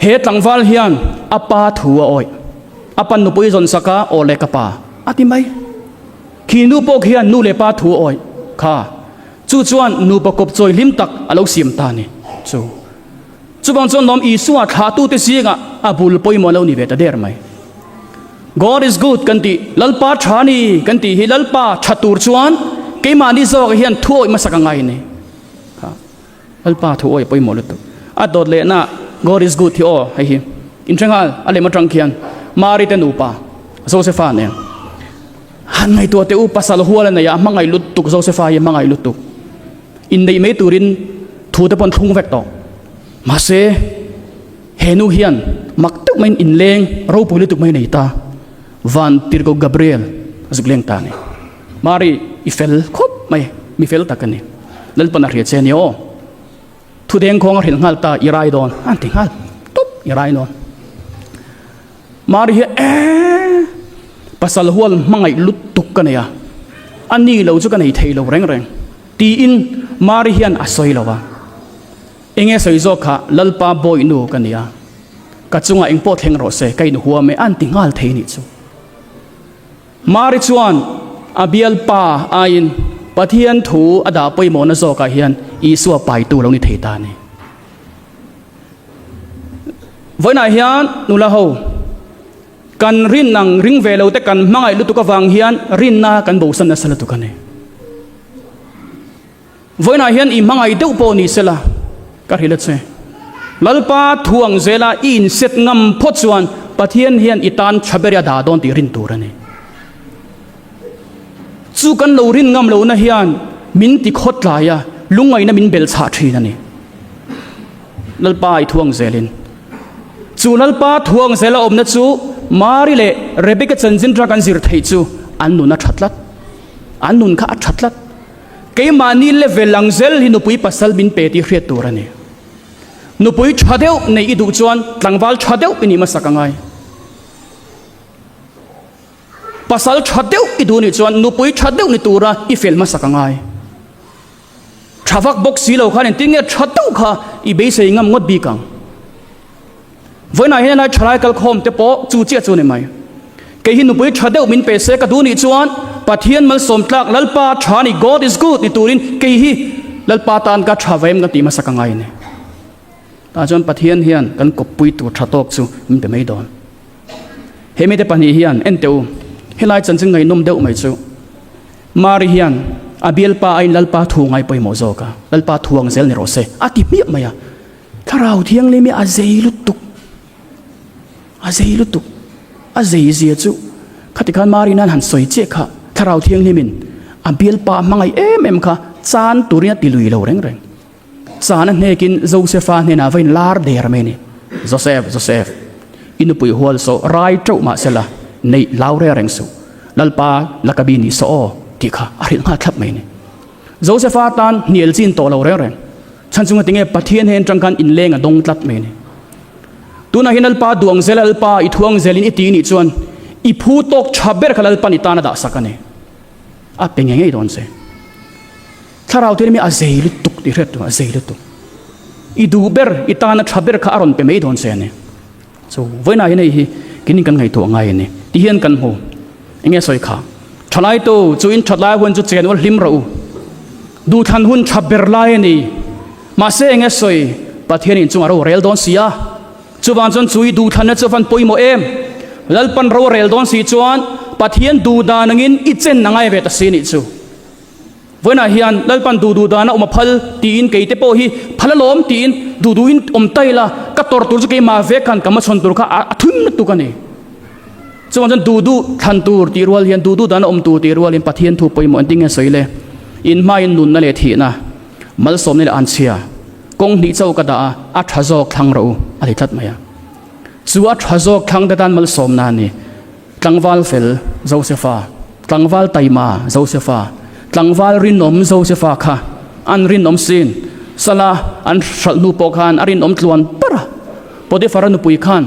He tlangval hian a pa thu a awih. A pa nupui zawn sak a, aw le ka pa a ti mai. Khi nu pawh khian nu leh pa thu a awih kha. Chu chuan nupa kawp chawi hlim tak a lo siam ta a ni. Chu. Chuvang chuan lawm Isua thlahtute zingah a bul pawimawh lo ni ve ta der mai. God is good kan tih, Lalpa tha ni kan tih hi Lalpa tha tur chuan keimahni zawkah hian thu awih hmasak a ngai ni. Kha Lalpa thu awih pawimawh lutuk. A dawt lehna God is good hi aw hei hi inthenghal a lem atang khian Mari te nupa Josepha nen han ngaihtuah teh u pasal hual a nei a, a hmangaih lutuk Josepha hi a hmangaih lutuk. Inneih mai turin thu te pawh an thlung vek tawh. Mahse, he nu hian mak deuh maiin inleng ropui lutuk mai nei ta. Van Tirhkoh Gabriel a zuk leng ta a ni. Mari, i fel khawp mai, mi fel tak a ni. Lalpan a hria che a ni aw. Thu dengkhawng a hrilh nghal ta, i rai dawn. A han ti nghal tawp, i rai dawn. Mari hian, Eeh! Pasal hual hmangaih lutuk ka nei a, a ni lo chu ka nei thei lo reng reng, tiin Mari hian a sawi lo a. Enge sawi zawk kha Lalpa bawihnu ka ni a, ka chungah engpawh thleng rawh se, ka inhuam e a an ti nghal thei nih chu. Mari chuan a bialpa aiin Pathian thu a dah pawimawhna zawkah hian Isua paitu lo ni thei ta a ni. Vawiinah hian nula ho kan rin ang ring ve lo te kan hmangaih lutuk avang hian rinna kan bosan nasa lutuk a ni. Vawiinah hian i hmangaih deuh pawh ni sela ka hrilh a che. Lalpa thu ang zela i inset ngam phawt chuan Pathian hian i tan tha ber a dah dawn tih rin tur a ni. Chu kan lo rin ngam lohna hian min ti khawt tlai a, lungngaihna min belh chhah thin a ni. Lalpa i thu ang zelin. Chu Lalpa thu ang zela awmna chu Mari leh Rebecca chanchin atanga kan zir theih chu an nun a tha tlat. An nun kha a tha tlat. Keimahni level ang zel hi nupui pasal min pe tih hriat tur a ni. Nupui tha deuh neih i duh chuan tlangval tha deuh i nih hmasak a ngai. Pasal tha deuh i duh nih chuan nupui tha deuh ni tura i fel hmasak a ngai. Tha vak bawk si lo khan engtin nge tha deuh kha i beisei ngam ngawt bik ang. Vawiinah hian helai thalai kalkhawm te pawh chu chiah chu a ni mai. Kei hi nupui tha deuh min pe se ka duh nih chuan Pathian malsawm tlak Lalpa tha ni God is good ni turin kei hi Lalpa tan ka tha vem ka tih hmasa ka ngai a ni. Tah chuan Pathian hian kan kawppui tur tha tawk chu min pe mai dawn. He mite pahnih hian en teh u, helai chanchin ngaihnawm deuh mai chu Mari hian a bialpa aiin Lalpa thu ngai pawimawh zawk a, Lalpa thu ang zel ni rawh se a ti hmiah mai a. Thlarau Thianghlim hi a zei lutuk, a zei lutuk, a zei zia chu khati khan Mari nan han sawi chiah kha Thlarau Thianghlimin a bialpa a hmangaih em em kha chan turin a ti lui lo reng reng. Chan a hnekin Josefa hnenah va in lar der mai a ni. Joseph, Joseph, i nupui hual saw rai teuh mah sela neih lau reng reng suh, Lalpa lakabi ni saw aw tih kha a hrilh nghal thlap mai a ni. Josefa tan hnial chin tawh lo reng reng. Chhan chunga tinge Pathian hen tang khan inleng a dawng tlat mai a ni. Tunah hian Lalpa duang zel a, Lalpa i thuang zelin i ti nih chuan i phu tawk tha ber kha Lalpan i tan a dah sak a ni. A pe ngei ngei dawn che. Thlarau thil mi a zei lutuk tih hriat tur a zei lutuk. I duh ber, i tana tha ber kha a rawn pe mai dawn che a ni. Chu vawiinah hian hei hi kinin kan ngaihtuah ngai a ni. Ti hian kan hmu. Enge sawi kha? Thalaitu chu in that lai hun chu chen ul hlim rawh u. Duhthlan hun tha ber lai a ni. Mahse enge sawi? Pathian in chungah ro rel dawn si a. Chuvang chuan chu i duhthlanna chu a van pawimawh em? Lalpan ro rel dawn si chuan Pathian duhdan angin i chen a ngai ve ta si nih chu. Vawiinah hian Lalpan duh duh dana awm a phal tiin keite pawh hi phal alawm tiin duh duhin awm ta ila ka tawrh tur chu keimah vek khan ka hmachhawn tur kha a thun lutuk a ni. Chuvang chuan duh duh thlan tur tih rual hian duh duh dana awm tur tih rualin Pathian thu pawimawh engtin nge sawi le? Inhmain nunna leh thihna, malsawmna leh anchhia kawng hnih chauh ka dah a, a tha zawk thlang rawh u a ti tlat mai a. Chu a tha zawk thlang te tan malsawmna a ni. Tlangval fel Josefa, tlangval taima Josefa, tlangval rinawm Josefa kha an rinawm sin. Sala an hralh hnu pawh khan a rinawm tluan par a. Potiphar-a nupui khan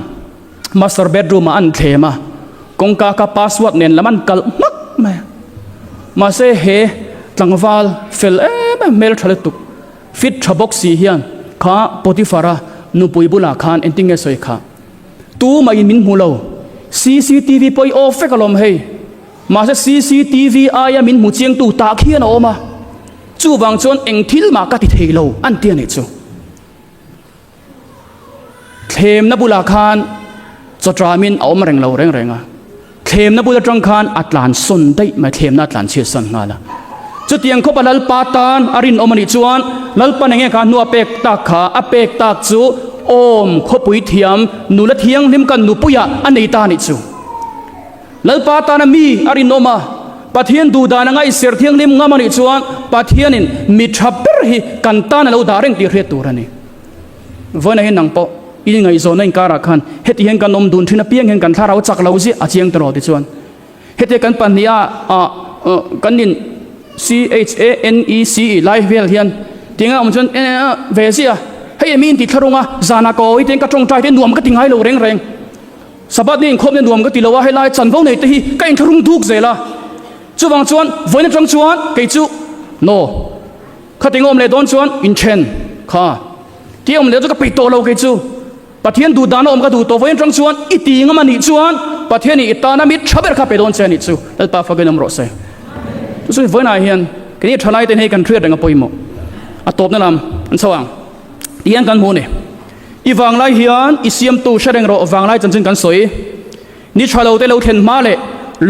master bedroom-ah an thlem a, kawngka kha password nen lam an kalh hmak mai a. Mahse he tlangval fel em em hmeltha lutuk, fit tha bawk si hian kha Potiphar-a nupui bulah khan engtin nge sawi kha? Tu mah in min hmu lo. Cctv pawh i off vek alawm hei. Mahse cctv aia min hmu chiangtu tah khian a awm a. Chuvang chuan eng thil mah ka ti thei lo an ti a nih chu. Thlemna bulah khan chawṭamin a awm reng lo reng reng a. Thlemna bul atang khan a tlan sawn daih mai, thlemna a tlan chhiat san nghal a. Chutiang khawpa Lalpa tan a rinawm a nih chuan Lalpa enge kha hnu a pek tak kha, a pek tak chu awm khawpui thiam nula thianghlim kan nupuiah a nei ta a nih chu. Lalpa tana mi a rinawm a, Pathian duhdan anga i ser thianghlim ngam a nih chuan Pathianin mi tha ber hi kan tan a lo dah reng tih hriat tur a ni. Vawiinah hian nang pawh i ngaihzawnna inkarah khan heti hian kan awm dun thin apiang hian kan thlarau chak lo ziah a chiang tawh ti chuan hetia kan pahniha ah kan in C-H-A-N-E-C-E lai vel hian tinga awm chuan ve ziah hei emi inti thlarung a zanah ka awi te ka tawngtai te nuam ka ti ngai lo reng reng. Sabbath ni inkhawmna nuam ka ti lo a, helai chanvo nei te hi ka inthlahrung duk zel a. Chuvang chuan vawiin atang chuan kei chu no. Khating awm leh dawn chuan inthen kha tih awm leh chu ka peih tawh lo kei chu. Pathian duh dana awm ka duh tawh vawiin atang chuan i ti ngam a nih chuan Pathianin i tana mi tha ber kha pe dawn che a nih chu. Lalpa fakin awm rawh se. Chu chu vawiinah hian keini thalai te hi kan hriat reng a pawimawh. A tawpna lam an chho ang tih hian kan hmu a ni. I vanglai hian i siamtu hre reng rawh vanglai chanchin kan sawi. Ni tha lo te lo thlen hma leh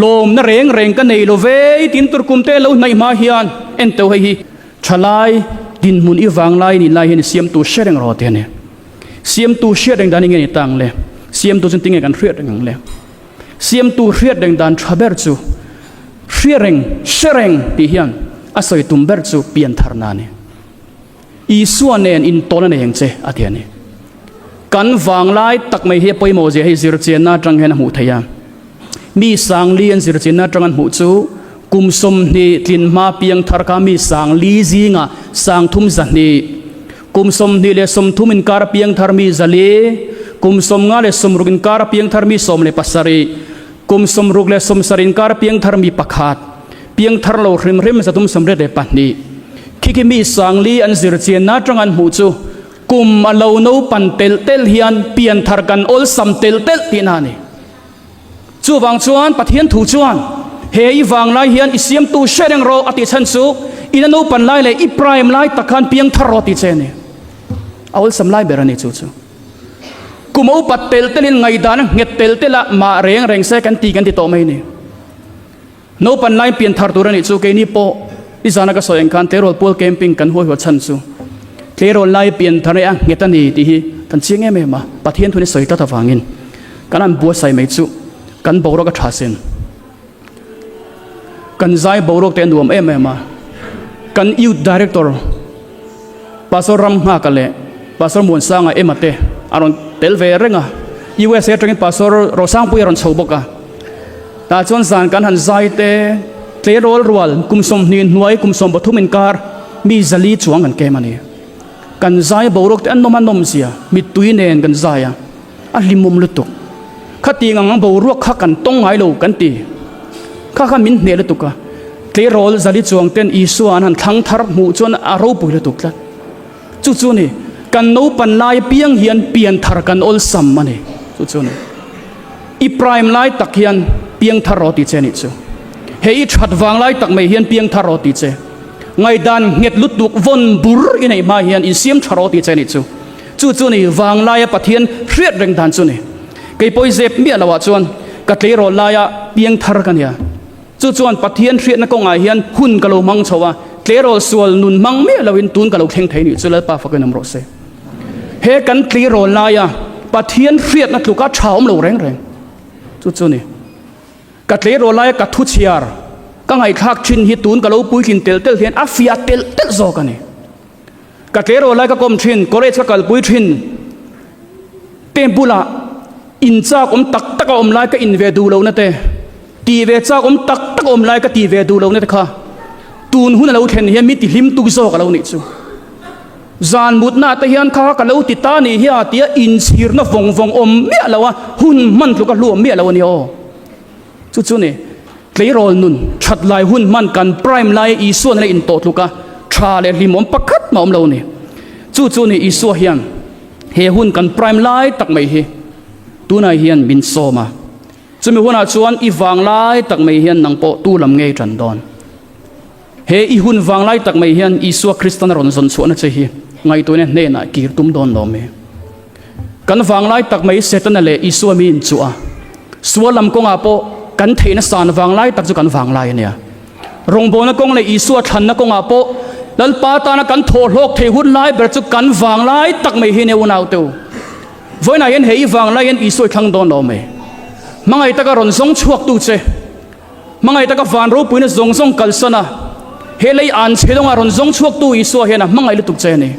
lawmna reng reng ka nei lo ve tin tur kum te lo hnaih hma hian en teuh hei hi thalai dinhmun i vanglai nih lai hian i siamtu hre reng rawh tih a ni. Siamtu hriat reng dan hi nge ni ta ang le? Siamtu chu tinge kan hriat reng ang le? Siamtu hriat reng dan tha ber chu hria reng, hre reng tih hian a sawi tum ber chu piantharna a ni. Isua nen intawn a nei ang che, a ti a ni. Kan vanglai tak mai hi a pawimawh zia hei zirchianna atang hian a hmuh theih a. Mi sangli an zirchianna atang an hmuh chu kum 20 tlin hma piang thar kha mi sangli zingah sangthum 200, kum 20 le 30 inkar a piang thar mi 400, kum 50 le 60 inkar a piang thar mi 17, kum 60 le 70 inkar a piang thar mi pakhat, piang thar lo hrim hrim 382. Khi khi mi sangli an zirchianna atang an hmuh chu kum a lo naupan telh telh hian pian thar kan awlsam telh telh tihna a ni. Chuvang chuan Pathian thu chuan he i vanglai hian i siamtu hre reng rawh a tih chhan chu ina naupan lai leh i prime lai tak khan piang thar rawh tih che a ni. A awlsam lai ber a ni chu chu. Kum a upat telh telhin ngaihdan a nghet telh telh a mah reng reng se kan ti kan ti tawh mai a ni. Naupan lai pian thar tur a nih chu keini pawh i zana ka sawi ang khan tleirawl pual camping kan huai huat chhan chu tleirawl lai pian thar a nghet a ni tih hi kan chiang em em a, Pathian thun i sawi tlat avangin kan han buatsaih mai chu kan boruak a tha sin. Kan zai boruak te a nuam em em a, kan Youth Director Pastor Ramnghaka leh Pastor Muansanga Emma te a rawn tel ve reng a, USA atangin Pastor Rosangpuia a rawn chho bawk a. Tah chuan zan kan han zai te, tleirawl rual kum 20 hnuai kum 13 inkar mi 400 chuang kan kem a ni. Kan zai boruak te a nawm a nawm zia, mittui nen kan zai a, a hlimawm lutuk. Khatiang ang boruak kha kan tawng ngai lo kan ti. Kha kha min hneh lutuk a, tleirawl 400 chuang ten Isua an han thlang thar hmuh chuan a ropui lutuk tlat. Chu chu ni, kan naupan lai apiang hian pian thar kan awlsam a ni. Chu chu ni. I prime lai tak hian piang thar rawh ti che nih chu. He i that vang lai tak mai hian piang thar rawh ti che. Ngaihdan nghet lutuk vawn bur i neih hma hian insiam tha rawh ti che nih chu. Chu chu ni vang laia Pathian hriat reng dan chu ni. Kei pawi zep miah loah chuan ka tleirawl laia piang thar ka nia. Chu chuan Pathian hriatna kawngah hian hun ka lo hmang chho a, tleirawl sual nun hmang miah loin tun ka lo thleng thei nih chu Lalpa fakin awm rawh se. He kan tleirawl laia Pathian hriatna tluka tha awm lo reng reng chu chu ni. Ka tleirawl laia ka thu chhiar ka ngaihthlak thin hi tun ka lo puitlin telh telh hian a fiah telh telh zawk a ni. Ka tleirawl lai ka kawm thin, college ka kalpui thin, te bulah in chak awm tak tak a awm lai ka in ve duh lohna te, tih ve chak awm tak tak a awm lai ka tih ve duh lohna te kha tun hun a lo thlen hian mi ti hlim tuk zawk a lo nih chu. Zan mutna te hian kha ka lo ti ta nih hi a tia inchhirna vawng vawng awm miah lo a, hun hman tluk a hluam miah lo a ni aw. Chu chu ni, tleirawl nun that lai hun hman kan prime laia Isua nena intawh tluka tha leh hlimawm pakhat mah awm lo a ni. Chu chu ni Isua hian he hun kan prime lai tak mai hi tunah hian min sawm a. Chumi hunah chuan i vang lai tak mai hian nang pawh tu lam ngei tan dawn. He i hun vang lai tak mai hian Isua Kristan a rawn zawn chhuahna che hi ngaihtuahna hnenah kir tum dawn lo mai. Kan vanglai tak mai Setana leh Isua mi inchuh a, sual lam kawngah pawh kan theihna san vanglai tak chu kan vanglai a nia. Rawngbawlna kawng leh Isua thlanna kawngah pawh Lalpa tana kan thawh hlawk thei hun lai ber chu kan vanglai tak mai hi a nia unaute u. Vawiinah hian he i vanglai hian Isua i thlang dawn lo mai. Hmangaih taka rawn zawng chhuaktu che, hmangaih taka van ropuina zawng zawng kalsan a, he lei an chhe dawngah rawn zawng chhuaktu Isua hian a hmangaih lutuk che a ni.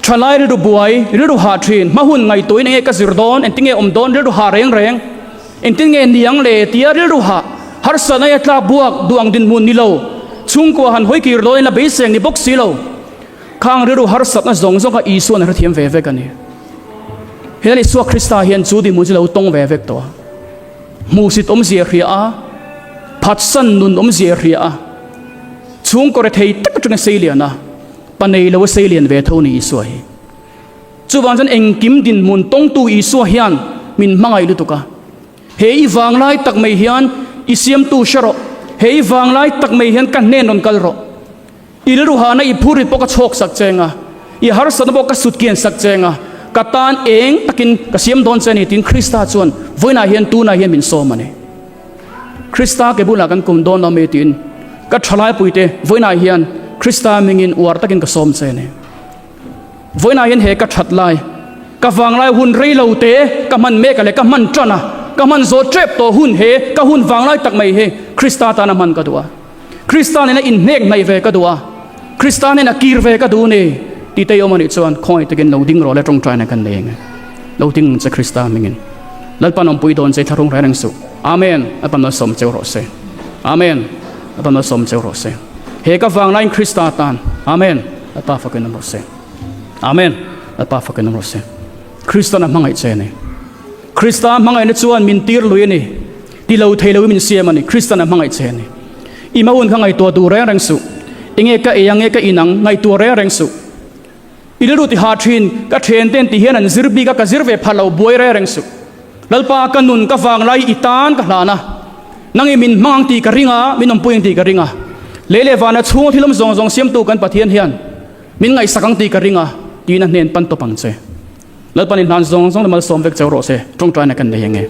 Thalai rilru buai, rilru hah thin, hma hun ngaihtuahin enge ka zir dawn, engtin nge awm dawn, rilru hah reng reng, engtin nge niang le tia rilru hah, harsatna ia tlak buak duh ang dinhmun ni lo, chhungkua han hawi kir dawn ila beiseng ni bawk si lo. Khang rilru harsatna zawng zawng kha Isua'n a hrethiam ve vek a ni. He Lal Isua Krista hian chu dinhmun chu lo tawng ve vek tawh a. Hmuhsit awmzia hria a, phatsan nun awmzia hria a, chhungkaw rethei tak atanga sei lian a, pa nei lo a sei lian ve tho ni Isua hi. Chuvang chuan engkim dinhmun tawngtu Isua hian min hmangaih lutuk a. He i vanglai tak mai hian i siamtu hre rawh, he i vanglai tak mai hian ka hnen rawn kal rawh. I rilruhana i phurrit pawh ka chhawk sak cheng a, i harsatna pawh ka sut kian sak cheng a, ka tan eng takin ka siam dawn che a ni tiin Krista chuan vawiinah hian tunah hian min sawm a ni. Krista ke bulah kan kum dawn lo mai tiin ka thalaipuite vawiinah hian Krista mingin uar takin ka sawm che a ni. Vawiinah hian he ka that lai, ka vanglai hun rei lo te ka hman mek a leh ka hman tan a, ka hman zawh tep tawh hun he ka hun vanglai tak mai hi Krista tana hman ka duh a. Krista nena inhnek hnaih ve ka duh a, Krista nena kir ve ka duh ni tih te i awm a nih chuan khawngaih takin lo ding rawh le tawngtaina kan nei ang e. Lo ding ang che Krista hmingin. Lalpan awmpui dawn che i thlahrung reng reng suh. Amen. Lalpan malsawm cheu rawh se. Amen. Lalpan malsawm cheu rawh se. He ka vanglaiin Krista tan. Amen. Lalpa fakin awm rawh se. Amen. Lalpa fakin awm rawh se. Kristan a hmangaih che a ni. Krista hmangaihna chuan min tir lui a ni. Ti lo thei loin min siam a ni. Kristan a hmangaih che a ni. I maun kha ngaihtuah duh reng reng suh. Enge ka ei ang nge ka in ang ngaihtuah reng reng suh. I rilru ti ha thin, ka then ten ti hian an zir bik a, ka zir ve phah lo buai reng reng suh. Lalpa ka nun ka vanglai i tan ka hlan a, nang i min hmang ang tih ka ring a, min awmpui ang tih ka ring a. Lei leh vana chhunga thil awm zawng zawng siamtu kan Pathian hian min ngaihsak ang tih ka ring a, tiin a hnen pan tawp ang che. Lalpan i hlan zawng zawng le malsawm vek cheu rawh se, tawngtaina kan nei ang e.